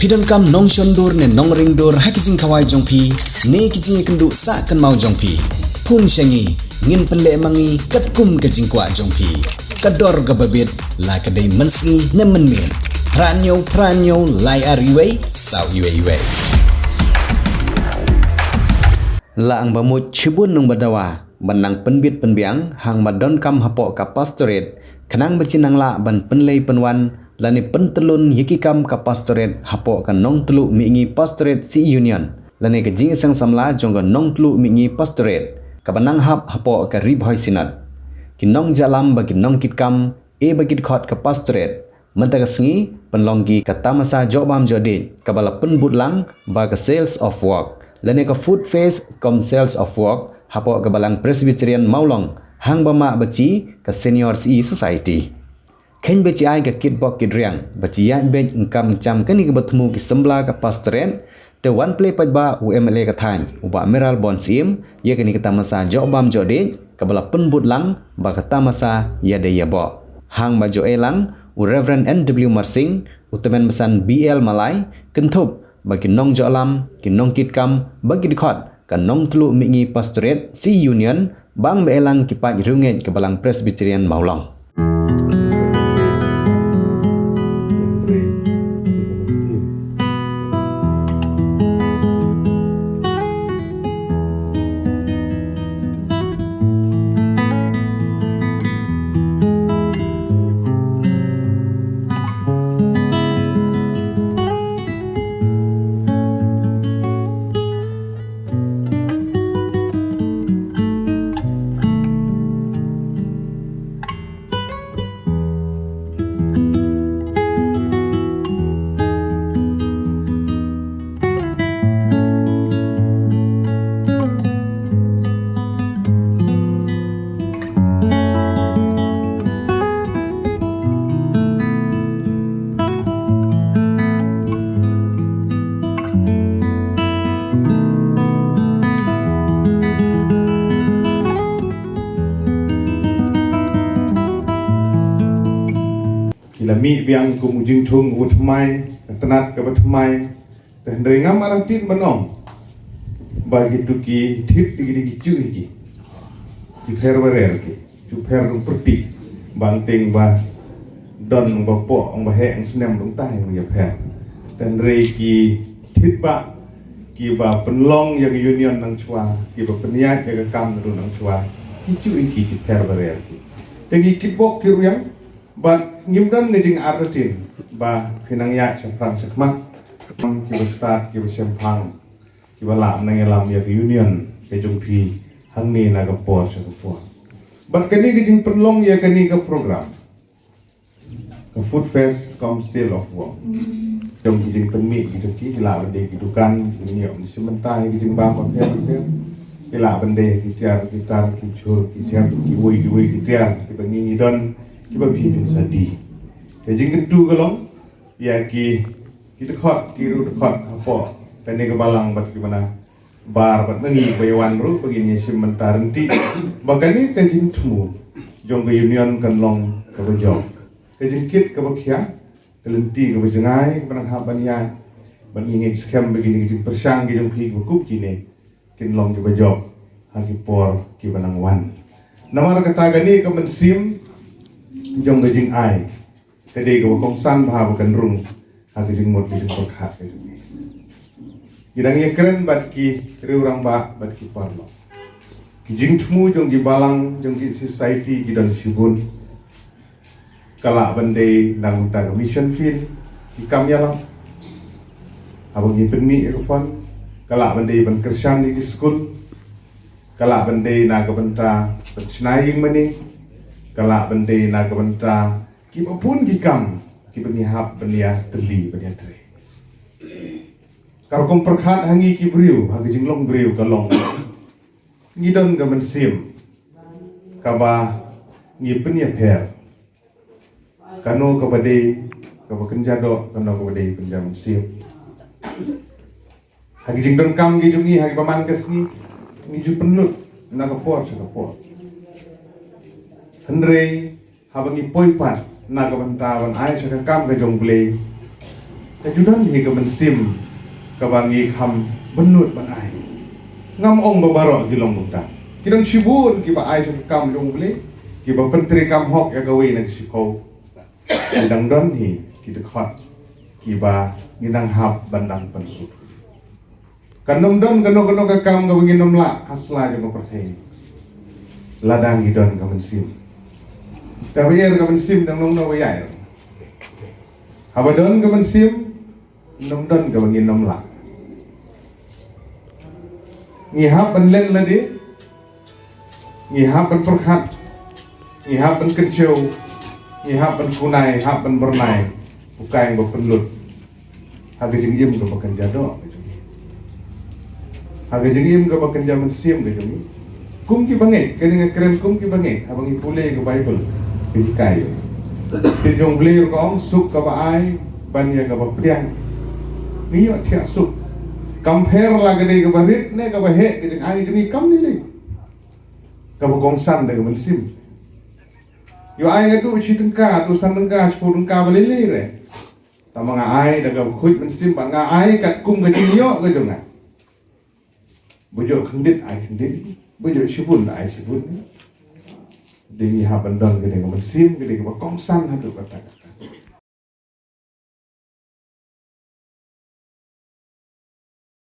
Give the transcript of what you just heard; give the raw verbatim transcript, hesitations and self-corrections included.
Phi donkam nongshon dur ne nongring dur ha ki jingkhawai jong phi ne ki jingïakynduh sah kynmaw jong phi? Phone sha ngi, ngin pynleh ma ngi katkum ka jingkwah jong phi. Ka dor kaba bit, la ka dei mynsngi ne mynmiet. Phra hynñiew phra hynñiew lai ar wei saw wei wei. La ang ba mut shibun nong ba dawa ban nang pynbit pynbiang hangba donkam hapoh ka pastorate, khnang ba shu nang lah ban pynlei pynwan lane pyntyllun ïa ki kam ka pastorate hapoh ka Nongtluh Mihngi Pastorate Sea Union lane ka Jingïaseng Samla jong ka Nongtluh Mihngi Pastorate kaba nang hap hapoh ka Ri Bhoi Synod. Ki nongjahlam bad ki nongkitkam eh bad ki dkhot ka pastorate mynta ka sngi pynlong ki ka tamasa joh bam joh dih kaba la pynbud lang ba ka Sales of Work lane ka Food Fest cum Sales of Work hapoh ka Balang Presbyterian Mawlong, hangba mah ba shu ka Senior Sea Society. Khein ba shu ai ka kitbok kitriang ba shu ïaid beit ngkam ngcham kane kaba thmu ki sembla ka pastorate, te wan plie paidbah u MLA ka thaiñ u Bah Mayralborn Syiem ïa kane ka tamasa joh bam joh dih kaba la pynbud lang ba ka tamasa ïadei ïaboh, hangba joh ei lang u Reverend N W Marsing, u tymmen basan B L Malai, kynthup ba ki nongjahlam, ki nongkitkam bad ki dkhot ka Nongtluh Mihngi Pastorate Sea Union, bang ba ei lang ki paid riewngeit ka Balang Presbyterian Mawlong. Ki la mih biang kum u jingthung uba thymmai, ka tnat kaba thymmai. Te hynrei ngam artatien ban ong ba kito ki thied ki dei ki juh hi ki, ki pher barer ki, ki pher ruh pyrthei. Bang teng ba don, ong ba poh, ong ba heh, ong snem, ong tai, ong ïa pher. Te hynrei ki thied ba kiba pynlong ïa ka union nang shuwa, kiba pynïaid ïa ka kam ruh nang shuwa, ki juh hi ki, ki pher barer ki. Te ki kitbok ki riang, bad ngim don ka jingartatien ba phi nang ïaid shaphrang shakhmat, kiba stad, kiba shemphang, kiba lah nang ïalam ïa ka union ka jong phi hangne na ka por sha ka por. Bad kane ka jingpynlong ïa kane ka program, ka Food Fest cum Sale of Work, jong ki jingpynmih ki jong ki, ki lah ban dei ki dukan, ki jingïoh, ki shim bynta ïa ki jingbam bapher bapher, ki lah ban dei ki tiar ki tar, ki jhur ki sher, kiwei kiwei ki tiar kiba ngi ngi don, kiba phi phin sa die. Ka jingkyntu ka long ïa ki, ki dkhot, ki riew dkhot hapoh kane ka balang bad kiba na bar bad ma ngi ba ïa wan ruh ba ngin ïa shim bynta ryntih ba kane ka jingthmu jong ka union kan long kaba jop. Ka jingkit kaba khia, ka lynti kaba jngai kaba nang hap ban ïaid, bad ngi ngeit skhem ba kine ki jingpyrshang ki jong phi kiba kup kine kin long kiba jop ha ki por kiba nang wan. Namar kata kane ka mynsiem jong ka jingai ka dei kaba kongsan bha ba kan rung ha ka jingmut ka jingpyrkhat ka jong ngi. Ngi dang ïakren bad ki riew rangbah bad ki paralok. Ki jingthmu jong ki balang, jong ki society ki don shibun. Ka lah ban dei na ka bynta ka mission field, ki kam ïalam haba ngi pynmih ïa ka fund. Ka lah ban dei ban kyrshan ïa ki skul. Ka lah ban dei na ka bynta ban shna ïing mane. Ka lah ban dei na ka bynta kiba bun ki kam kiba ngi hap ban ïa tylli ban ïa trei. Ka rukom pyrkhat ha ngi ki briew, ha ka jinglong briew ka long, ngi don ka mynsiem kaba ngi pynïapher. Kano kaba dei kaba kynja doh, kano kaba dei kynja mynsiem. Ha ki jingdonkam ki jong ngi ha kiba man ka sngi, ngi ju pynlut na ka por sha ka por. Hynrei haba ngi poi pat na ka bynta ban ai sha ka kam ka jong U Blei, Ka ju don hi ka mynsiem kaba ngi kham bynnud ban ai. Ngam ong ba baroh ki long kumta. Ki don shibun kiba ai sha ka kam jong U Blei, kiba pyntreikam hok ïa kawei na ka shiphew. Ki dang don hi ki dkhot kiba ngi nang hap ban nang pynsuk. Kan ym don kano kano ka kam kaba ngin ym lah ha sla jong ka pyrthei lada ngi don ka mynsiem. Te ba ïa ka mynsiem dang long na ba ïa. Haba don ka mynsiem, ym don kaba ngin ym lah. Ngi hap ban len lade, ngi hap ban pyrkhat, ngi hap ban kynshew, ngi hap ban kunai, hap ban byrnai. U kai ba pynlut ha ka jingim kaba kynja doh ka jong ngi, ha ka jingim kaba kynja mynsiem ka jong ngi. Kum ki bangeit, kane nga kren kum ki bangeit, haba ngi pule ka Baibl, ka hikai. Ka jong U Blei ka ong suk kaba ai ban ïa kaba pdiang. Ngi ïoh thiah suk. Kam pher la ka dei kaba rit ne kaba heh ka jingai jong ngi, kam lei lei. Kaba kongsan da ka mynsiem. Ïoh ai nga duh shi tyngka, duh san tyngka, shiphew tyngka ba lei lei re. Tangba nga ai da kaba khuid mynsiem, ba nga ai katkum ka jingïoh ka jong nga. Ba ïoh khyndiat ai khyndiat, ba ïoh shibun ai shibun. Dei ngi hap ban don ka dei ka mynsiem ka dei kaba kongsan haduh katta.